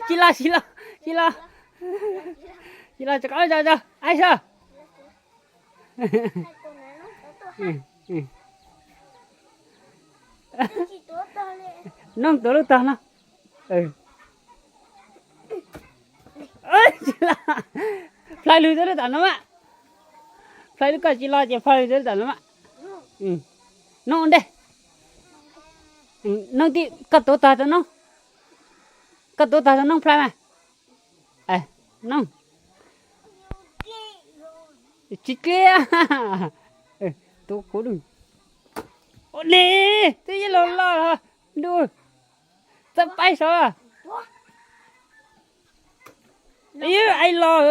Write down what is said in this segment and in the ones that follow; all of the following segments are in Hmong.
Tsis los, tsis los, tsis los, tsis los, tsis los, tsis los, tsis los, tsis los. Noog tuav lub tog no. Tsis los. Plhaw lug tuaj lub tom no mas. Plhaw lug, koj tsis los ces plhaw lug tuaj lub tom no mas. Noog ua ntej. Noog tij, koj tuav tog rau Noog. Koj tuav tog rau Noog plhaw mas. Noog. Tsis dliab. Tuav kuv lug. Ua li, twb yeej los loj los du. Txawj paib saud. Ib, ais los.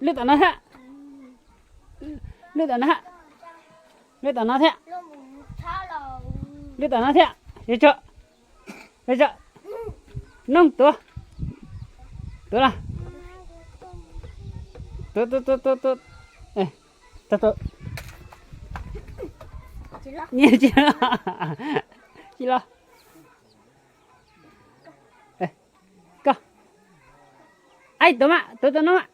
Lub tom no thiab. Lub tom no thiab. Lub tom no thiab. Lub tom no thiab. Noog tuav. Tuav los. Tuav, tuav, tuav, tuav, tuav. Tuav, tuav. Nyiaj tsis los. Tsis los. Koj. Ais, tuav mas, tuav, tuav no mas.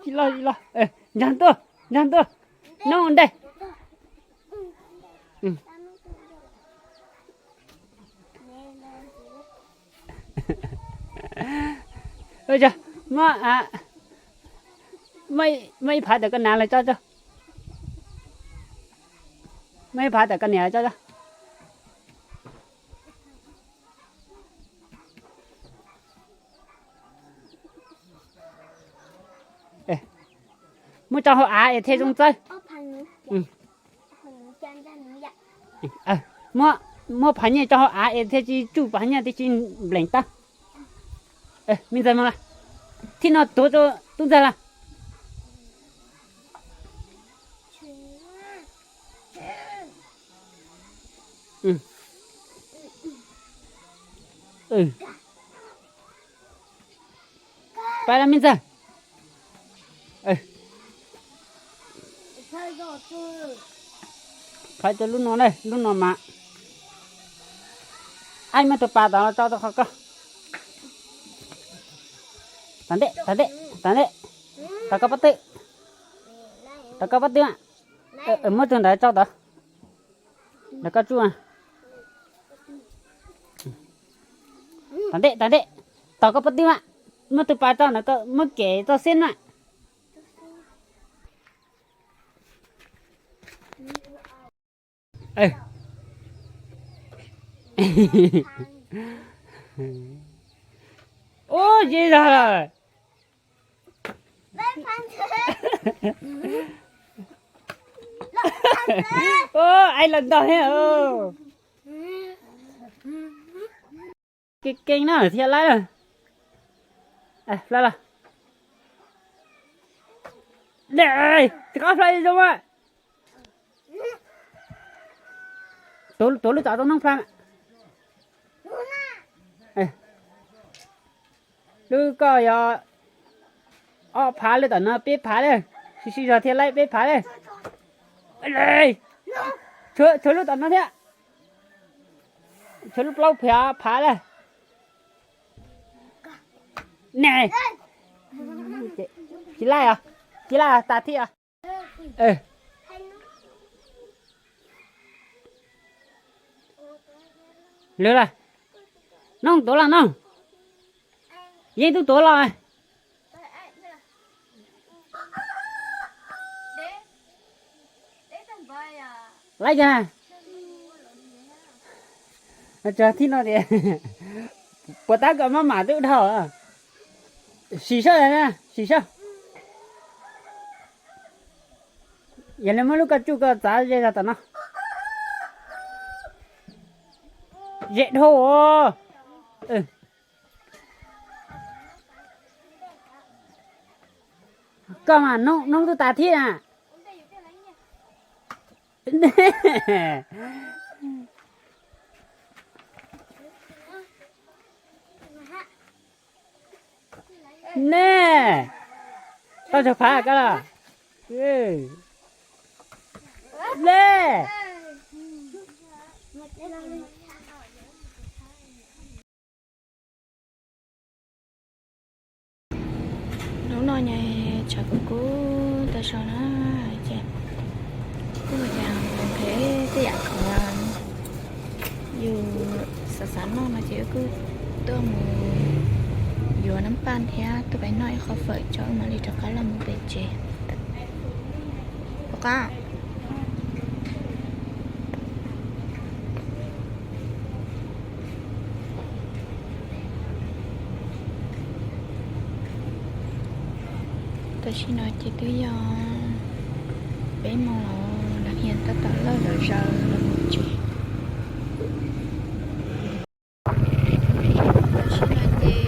Tsis los, tsis los. Ntsag tuaj, ntsag tuaj. Noog ua ntej. Muab, muab ib phav tawm koj niam los tso tso. Muab ib phav tawm koj niam los tso tso. Muab tso hauv av es thiaj zoo txawb. Muab, muab phav nyiaj tso hauv av es thiaj tsis tsuj phav nyiaj, thiaj tsis nplees tawb. Me ntxawg mas, thib no tuav rau tub ntxawg los. Pab los me ntxawg. Pab rau lub no ne, lub no mas. Aib, muab tus pas tom los tso rau qhov koj. Tom ntej, tom ntej, tom ntej. Tom koj pob tw. Tom koj pob tw. Muab tus ntawd tso tod. Ntawd koj tsuj. Tom ntej, tom ntej. Tom koj pob tw mas. Muab tus pas tso ntawd, muab kev tso xib mas. Ub, ze zog lawm. Ub, aib los ntog thiab. Keej keej na, thiaj laib. Fly los. Rov qab fly zoo mas. Tuav lub tom rau Noog fly. Lub koj yog ob phav, lub tom no peb phav li. Sib sib zog thiaj laib peb phav li. Tshuav lub tom no thiab. Tshuav lub plaub phav, phav li. Ne, tsis laib os, tsis laib os, tas thiab os. Lwm lawm, Noog tuav los Noog. Yeej tub tuav los. Laib cas, thib no tias puas tab kom maj mam twb dhau. Sim saib, sim saib. Yog li muab lub koj tsuj koj txav ze zog tom no. Ze dhau os. Koj mas Noog twb tas thiab na. Ne, tau tsawg phav koj los? Le. Hnub no nyaj tshav kub kub tag zog na, ces kuj yog tias pheej tej yam uas yus xav xav noj no ces wb kuj tuaj mus yuav nab paj thiab tuaj pais noj ib qho fawm tso wb mam li rov qab los mus pem tsev. Puas qab? Tam sim no ces twb yog peb moos los, nag hmo tab tom lawj lawm zaws los mus tsev. Tam sim no ces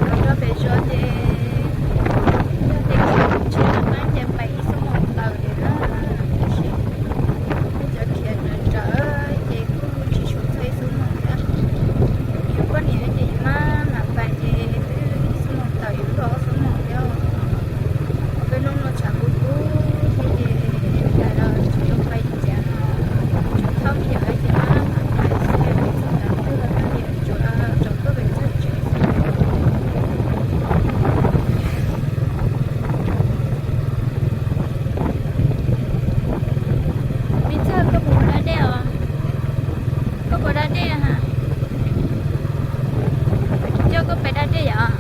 Qhov no rau pem zos ces yog tias tsis noj qab ces pais ib xuab moos tawm li na, tab sis kuj cov khiav nrawm nrawm ces kuj tsis tshua txog ib xuab moos thiab. Yus poj niam ces yus maj mam pais ces twb ib xuab moos tawm yus twb ob xuab moos thiab. Peb hnub no tshav kub kub thiab ces pais los tsis tau pais tsev no, tsaus thaub me nyuam ces maj mam pais xwb, txog tav twg los tsuas tsaus tuaj pem txog tsev. Me ntxawg, koj puas da dej os? Koj puas da dej na? Kuv coj koj pem da dej yom?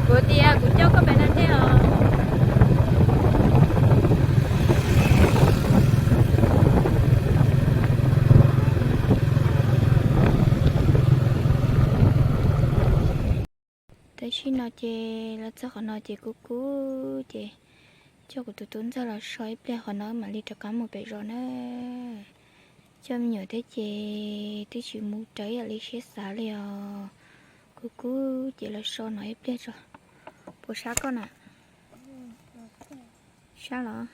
Kuv tias kuv coj koj pem da dej os. Tam sim no ces los txog qhov no ces kub kub ces coj kuv tus tub ntxawg los so ib pliag qhov no mam li rov qab mus pem zos na. Coj me nyuam thiab ces twb tsis mus raws ib yam li siab xav li os. Kub kub ces los so no ib pliag tso. Puas sab koj na? Sab los?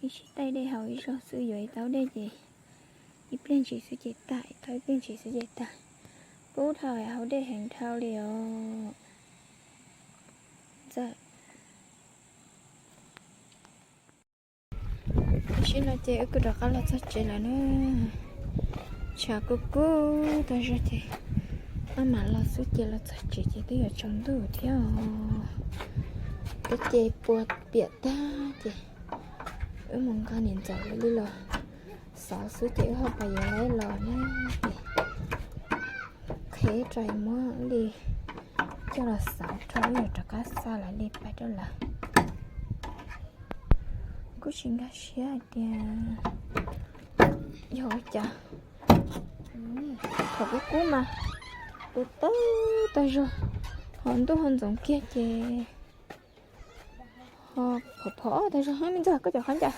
Ib sij taij dej haus ib zaug xwb, yuav ib taub dej ces ib pliag ntsis xwb ces tag, ib taub ib pliag ntsis xwb ces tag. Kub dhau, haus dej heev dhau li os. Ntxawg. Tam sim no ces wb kuj rov qab los txog tsev lawm na. Tshav kub kub tag zog ces wb mam los xwb ces los txog tsev ces twb yuav tsaus ntuj thiab os. Twb ce pua piam tag ces wb mus nqa niam ntxawm li los xauv xwb ces wb ho pais yuav lawv los ne ces qheb rais muab li coj los xauv rau wb yuav rov qab xa lawv li pais rau lawv. Kuj tsis nkag siab hais tias yog ua cas. Thaum kub kub mas tu tawb tag zog, ho ntuj ho ntxoov kiag ces ho phom phom tag zog. Me ntxawg, koj cov qhov ncauj,